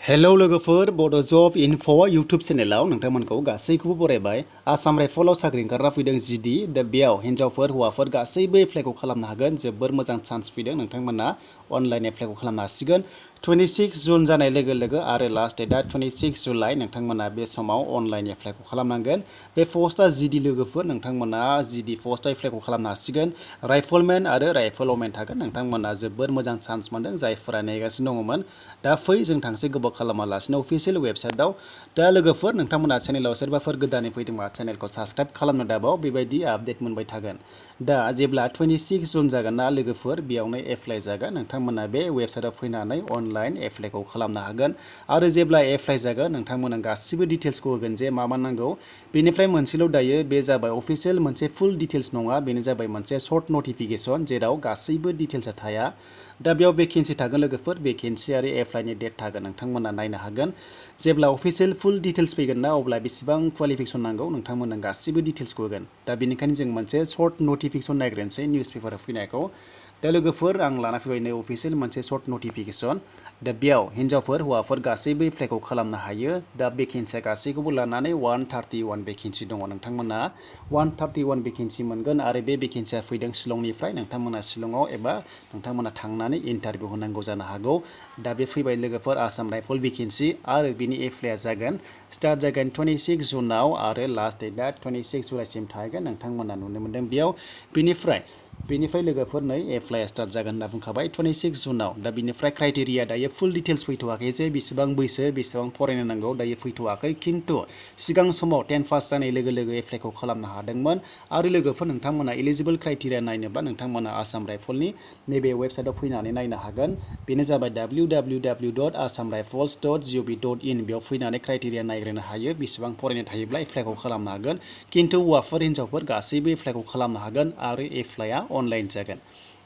Hello लोगोफोर बड' जब enough' YouTube चेनेलाव नोंथांमोनखौ गासैखौबो बरायबाय। आसाम राइफलाव साख्रि ओंखारना फैदों जिडि दा बेयाव हिन्जावफोर हौवाफोर गासैबो एप्लाइखौ खालामनो हागोन। जोबोर मोजां चान्स फैदों, नोंथांमोना अनलाइन एप्लाइखौ खालामनो हासिगोन। 26 जुन जानाय लोगो लोगो आरो लास्ट डेटआ 26 जुलाइ। नोंथांमोना बे समाव अनलाइन एप्लाइखौ खालामनांगोन। बे पस्टआ जिडि लोगोफोर, नोंथांमोना जिडि पस्टआव एप्लाइखौ खालामनो हासिगोन। राइफलमेन आरो राइफलवमेन थागोन। नोंथांमोना जोबोर मोजां चान्स मोनदों जायफोरा नेगासिनो दङमोन। दा फै जों थांसै गोबाव खालामालासिनो अफिसियेल वेबसाइटआव। दा लोगोफोर नोंथांमोना चेनेलाव सोरबाफोर गोदानै फैदोंबा चेनेलखौ साबस्क्राइब खालामनो दाबाव, बेबायदि आपडेट मोनबाय थागोन। दा जेब्ला 26 जुन जागोन ना लोगोफोर, बेयावनो एप्लाइ जागोन। नोंथांमोना बे वेबसाइटआव फैनानै अनलाइन एप्लाइखौ खालामनो हागोन। आरो जेब्ला एप्लाइ जागोन नोंथांमोना गासिबो डिटेल्सखौ होगोन जे मा नांगौ। बेनिफ्राय मोनसेल' दायो, बे जाबाय अफिसियेल मोनसे फुल डिटेल्स नङा, बेनो जाबाय मोनसे सर्ट नटिफिकेसन जेराव गासैबो डिटेल्सआ थाया। दा बेयाव भेकेन्सि थागोन लोगोफोर, भेकेन्सि आरो एप्लाइनि डेट थागोन, नोंथांमोना नायनो हागोन। जेब्ला अफिसियेल फुल डिटेल्स फैगोन ना, अब्ला बेसेबां क्वालिफिकेसन नांगौ नोंथांमोना गासिबो डिटेल्सखौ होगोन। दा बेनिखायनो जों मोनसे सर्ट नटिफिकेसन नायग्रोनोसै निउस पेपाराव फैनायखौ। दा लोगोफोर आं लाना फैबाय नै अफिसियेल मोनसे सर्ट नटिफिकेसन। दा बेयाव हिन्जावफोर हौवाफोर गासैबो एप्लाइखौ खालामनो हायो। दा भेकेन्सिया गासैखौबो लानानै 131 भेकेन्सि दङ। नोंथांमोना 131 भेकेन्सि मोनगोन आरो बे भेकेन्सिया फैदों शिलंनिफ्राय। नोंथांमोना शिलंआव एबा नोंथांमोना थांनानै इन्टारभिउ होनांगौ जानो हागौ। दा बे फैबाय लोगोफोर आसाम राइफल भेकेन्सि आरो बिनि एप्लाइआ जागोन स्टार्ट जागोन 26 जुनाव आरो लास्ट डेटआ 26 जुलाइसिम थागोन। नोंथांमोना नुनो मोनदों बेयाव। बेनिफ्राय लोगोफोर नै एप्लाइआ स्टार्ट जागोन होनना बुंखाबाय 26 जुनाव। दा बिनिफ्राय क्राइटेरिया दायो फुल डिटेल्स फैथ'वाखै जे बेसेबां बैसो बेसेबां फरायनो नांगौ दायो फैथ'वाखै। खिन्थु सिगां समाव 10 पास जानाय लोगो लोगो एप्लाइखौ खालामनो हादोंमोन। आरो लोगोफोर नोंथांमोना इलिजिबल क्राइटेरिया नायनोब्ला नोंथांमोना आसाम राइफलनि नैबे वेबसाइटआव फैनानै नायनो हागोन। बेनो जाबाय www.assamrifles.gov.in। बेयाव फैनानै क्राइटेरिया नायग्रोनो हायो, बेसेबां फरायनो थायोब्ला एप्लाइखौ खालामनो हागोन। खिन्थु हौवाफोर हिन्जावफोर गासैबो एप्लाइखौ खालामनो हागोन आरो एप्लाइआ अनलाइन जागोन।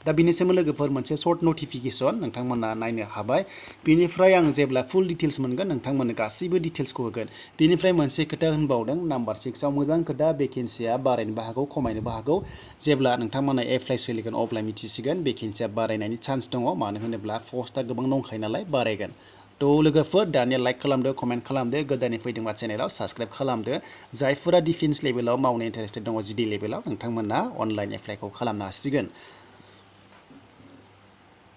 दा बेनि सोमोन्दै लोगोफोर मोनसे सर्ट नटिफिकेसन नोंथांमोना नायनो हाबाय। बेनिफ्राय आं जेब्ला फुल डिटेल्स मोनगोन नोंथांमोननो गासैबो डिटेल्सखौ होगोन। बेनिफ्राय मोनसे खोथा होनबावदों नाम्बार 6आव मोजां खोथा, भेकेन्सिया बारायनोबो हागौ खमायनोबो हागौ। जेब्ला नोंथांमोना एप्लाइ सोलिगोन अब्ला मिथिसिगोन भेकेन्सिया बारायनायनि चान्स दङ, मानो होनोब्ला पस्टआ गोबां दंखायो नालाय बारायगोन। थ' लोगोफोर दानिया लाइक खालामदो, कमेन्ट खालामदो, गोदानै फैदोंबा चेनेलाव साबस्क्राइब खालामदो। जायफोरा डिफेन्स लेभेलाव मावनो इन्टारेस्टेड दङ जिडि लेभेलाव, नोंथांमोना अनलाइन एप्लाइखौ खालामनो हासिगोन।